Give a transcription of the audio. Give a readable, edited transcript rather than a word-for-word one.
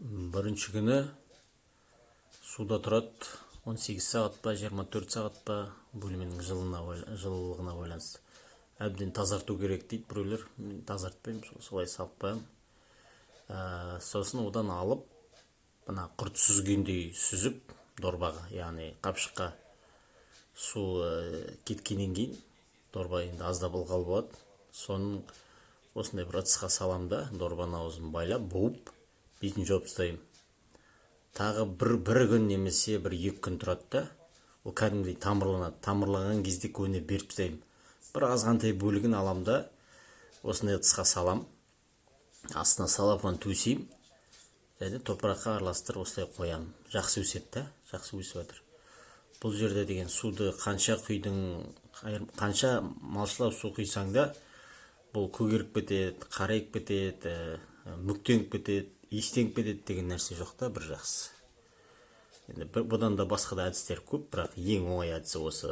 Бірінші күні суда тұрады 18 сағат па, 24 сағат па, бөлменің жылылығына байланысты. Әбден тазарту керек дейді біреулер. Мен тазартпаймын, солай салып қоямын. Сосын одан алып, мына құрт сүзгендей сүзіп, дорбаға, яғни қапшыққа су кеткеннен кейін дорба енді аздап ылғал болады. Соның осындай бір ыдысқа саламын да, дорбаның аузын байлап, буып, бетін жауып тастаймын. Тағы бір күн немесе 1-2 күн тұрады да, ол кәдімгідей тамырланады. Тамырланған кезде көбіне беріп тастаймын. Бір азғантай бөлігін аламын да, осындай ыдысқа салам, астына целлофан төсеймін және топыраққа араластырып, осылай қоямын. Жақсы өседі да, жақсы өсіп жатыр. Бұл жерде деген суды қанша құйдың, қанша малшылап су құйсаң да, бұл көгеріп кетеді, қарайып кетеді, мүктеніп кетеді, иістеніп кетеді деген нәрсе жоқ та. Бір жақсы. Енді бұдан да басқа да әдістер көп, бірақ ең оңай әдісі осы.